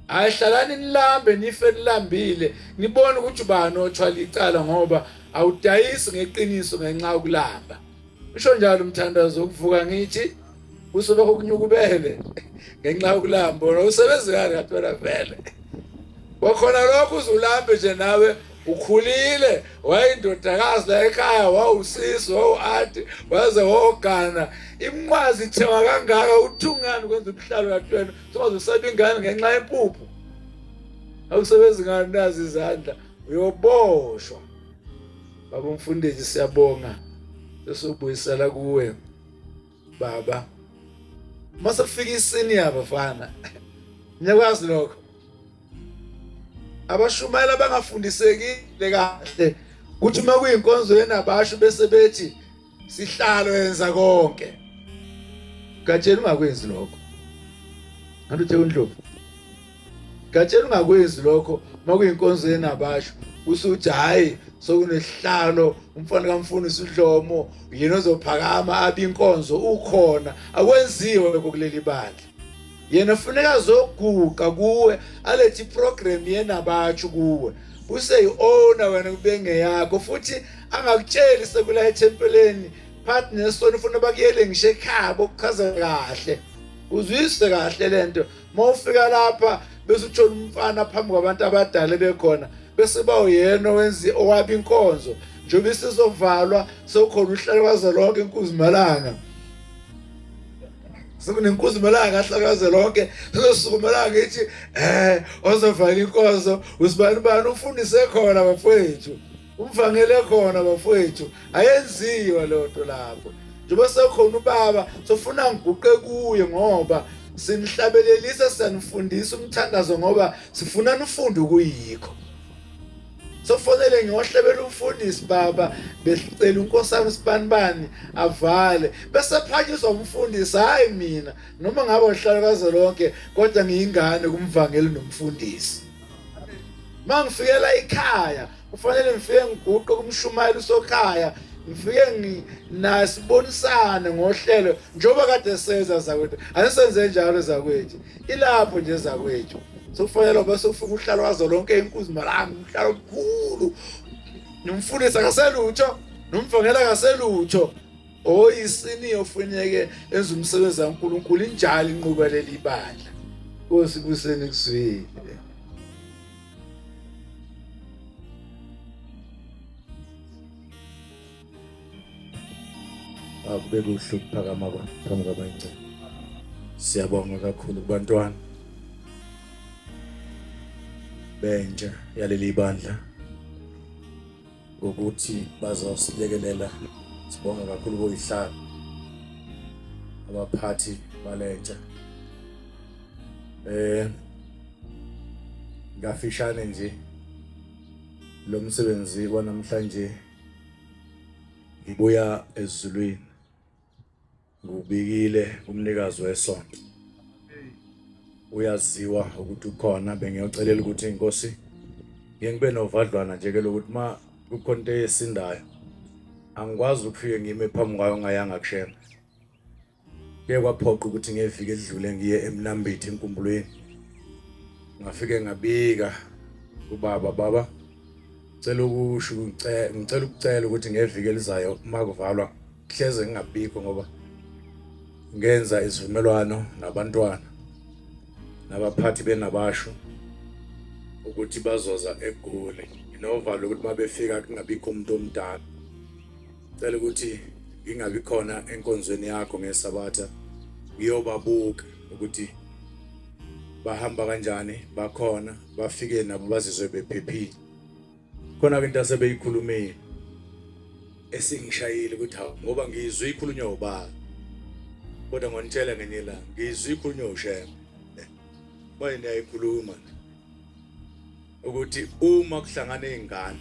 hayi hlalani nilambe nife nilambile nibone ukuthi ubani othwala icala ngoba awudayisi ngeqiniso ngenxa yokulamba usho njalo umthandazo wokuvuka ngithi usobe kunyukubele ngenxa yokulamba wona usebenzi kani kanti wena vele kwakhona lokho uzulambe nje nawe ukhulile wayindodakazi la ekhaya wawusisi wawu-anti waze wogana imnqwazi ithengwa kangaka uthungani kwenza ubuhlalo kanti wena sobaze usaba ingane ngenxa yempuphu awusebenzi ngani nazi izandla uyoboshwa baba umfundisi siyabonga sesubuyisela kuwe baba mase kufika isenior bafana niyakwazi lokho abashumayela abangafundisekile kahle kuthi uma kuyinkonzo yenabasho bese bethi sihlalo yenza konke gatsheni ungakwenzi lokho antu uthe undlovu gatsheni ungakwenzi lokho uma kuyinkonzo yenabasho usuthi hayi sokunesihlalo umfana kamfundisi udlomo yena ozophakama abe inkonzo ukhona akwenziwe kuleli bandla yena funeka azoguqa kuwe alethe iprogram yenabatsho kuwe useyi-owner wena kube ngeyakho futhi angakutsheli sekula ethempeleni phakathi nesonto ufuna bakuyele ngisho ekhaya bokuchaza kahle uzwise kahle lento uma ufika lapha bese uthola umfana phambi kwabantu abadala bekhona bese ba uyena owenzi owaba inkonzo njengoba isizovalwa sekukhona uhlelo kwazolonke inkuzimalanga sekunenkuzimalanga ahlakaze lonke sezosukumela ngithi eh ozovala inkonzo usibani bani ufundise khona bafowethu umvangele khona bafowethu ayenziwa leyo nto lapho njengoba sekhona ubaba sofuna ngiguqe kuye ngoba sinihlabelelisa siyanifundisa umthandazo ngoba sifuna nifunde ukuyikho Sofonele ngiyohlebela umfundisi baba besicela unkosana usibanibani avale bese phakiswa umfundisi hayi mina noma ngabe uhlala kazolonke kodwa ngiyingane kumvangeli nomfundisi. Mangifikela ekhaya kufanele ngifike ngiguqe kumshumayeli usokhaya ngifike naye sibonisane ngohlelo njengoba kade senza zakwethu anisenze njalo zakwethu ilapho nje zakwethu sokufanele bese ufika uhlalo wazo lonke inkuzi malanga uhlalo omkhulu nomfundisi akaselutho nomvangeli akaselutho oyisini ofuneke enza umsebenzi kaNkuluNkulu injalo inqubo leli bandla Nkosi kuseni kuzwile. Akube kuhle ukuphakama phambi kwabayingcwele. Siyabonga kakhulu kubantwana bentsha yaleli bandla ngokuthi bazosilekelela. Sibonga kakhulu koyihlalo abaphathi balentsha. Ngafishane nje lo msebenzi wanamhlanje ngibuya ezulwini ngubikile umnikazi wesonto uyaziwa ukuthi ukhona. Bengiyocelela ukuthi inkosi ngeke ngibe novadlwana nje ke lokuthi ma kukhona into esindayo angikwazi ukufike ngime phambi kwayo ngayanga kushela. Kuye kwaphoqa ukuthi ngeviki edlule ngiye eMnambithi enkumbulweni, ngafike ngabika kubaba, baba cela ukusho ngicela ukucela ukuthi ngeviki elizayo makuvalwa hleze ngingabikho ngoba ngenza isivumelwano nabantwana nabaphathi benabasho ukuthi bazoza eGoli. Nginovalo ukuthi mabefika kungabikho umuntu omdala. Cela ukuthi ngingabi khona enkonzweni yakho ngeSabatha, ngiyobabuka ukuthi bahamba kanjani, bakhona bafike nabo bazizwe bephephile. Khona ke into asebeyikhulumile esingishayile ukuthi hawu, ngoba ngizwe ikhulunywa ubaba, kodwa ngonitshela ngenye ilanga ngizwe ikhulunywa uShembe. Manje niyayikhuluma ukuthi uma kuhlangana izingane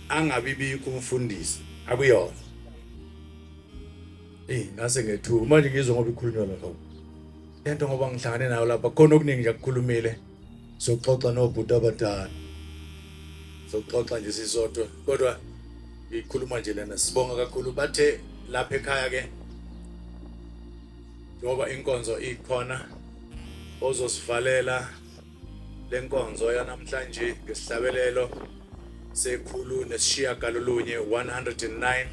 angabi bikho umfundisi akuyona. Ngase ngethuka manje ngizwe ngoba ikhulunywa lapha lento, ngoba ngihlangane nayo lapha khona okuningi nje akukhulumile. Soxoxa nobhuti abadala, soxoxa nje sisodwa, kodwa ngikhuluma nje lena. Sibonga kakhulu bathe lapha ekhaya ke njengoba inkonzo ikhona ozosivalela lenkonzo yanamhlanje ngesihlabelelo se-109 109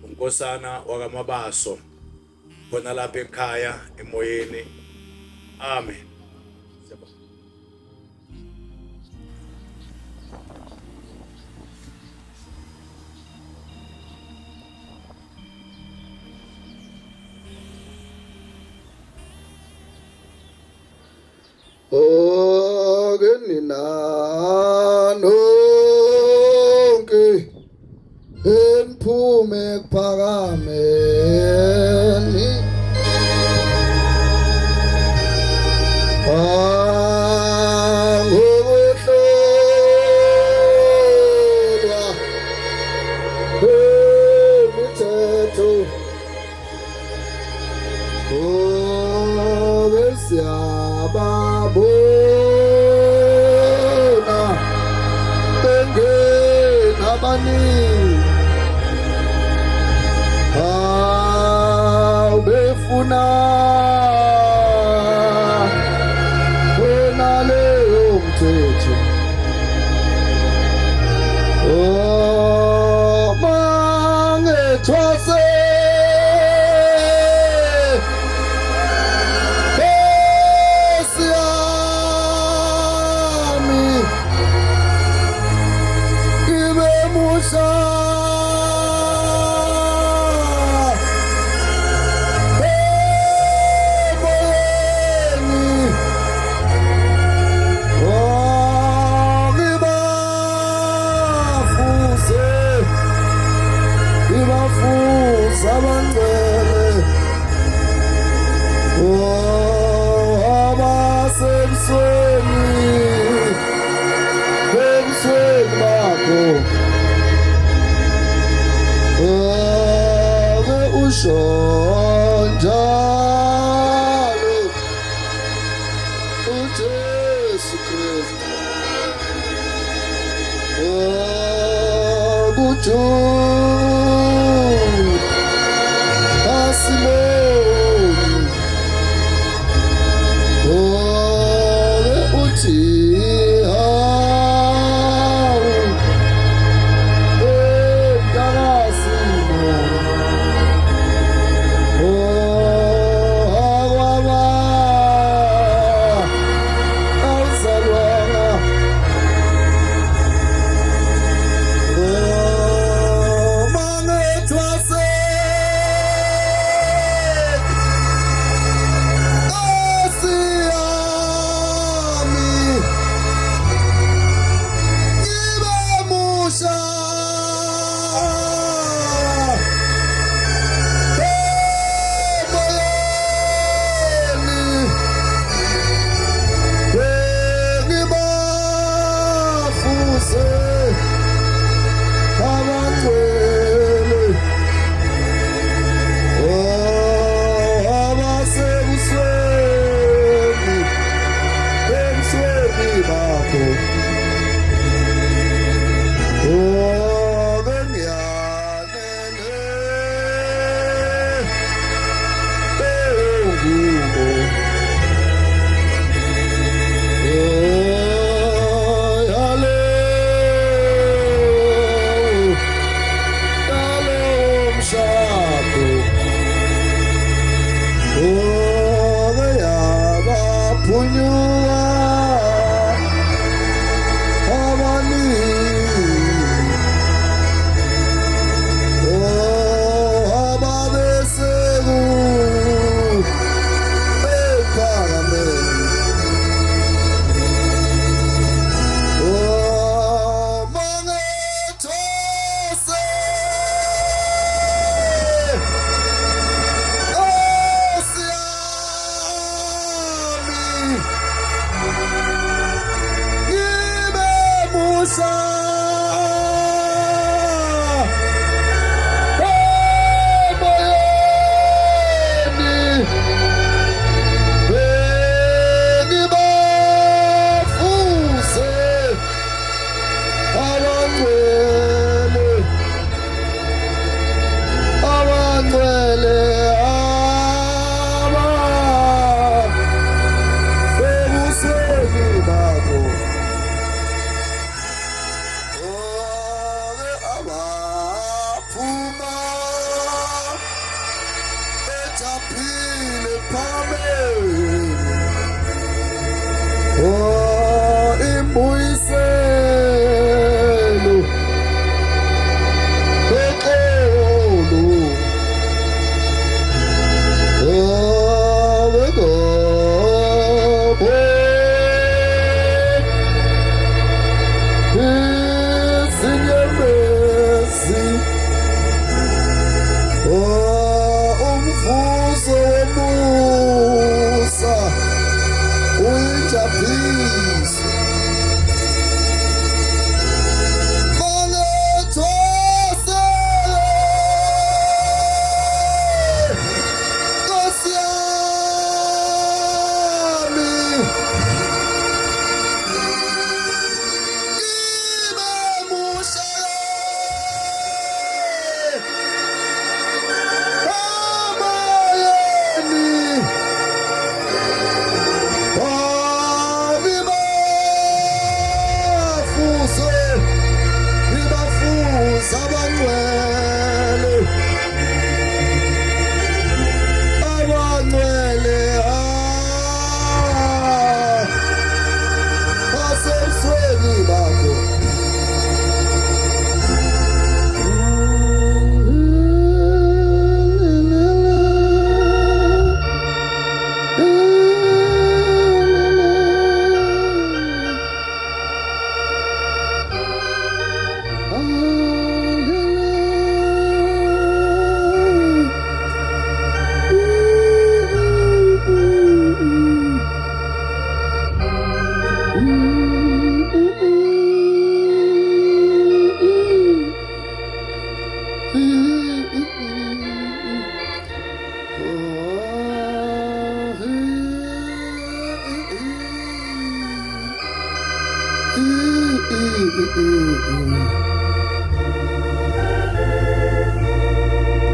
uNkosana wakaMabaso khona lapha ekhaya emoyeni. Amen. Siyabonga. Ake nina nonke eniphume ekuphakameni angokuhlolwa kwemithetho Obe siyababona bengena abaningi. Jesu Kristu. Kujuda Simoni, oke uthi hawu, mntakaSimoni, oh akwaba awuzalwanga. Oh, mangethwase Nkosi yami, ngibe musha emoyeni, bengibafuze abangcwele, oh abasebusweni, ebusweni bakho. Oh bengiyanele bengubo. Oh yale yalo mshado, oh yabaphunyuka abaningi, oh ababeseku ephakameni. Oh mangethose Nkosi yami, ngibe musha emoyeni, bengibafuze abangcwele, abangcwele abasebusweni bakho.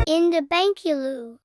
In the Bankylu.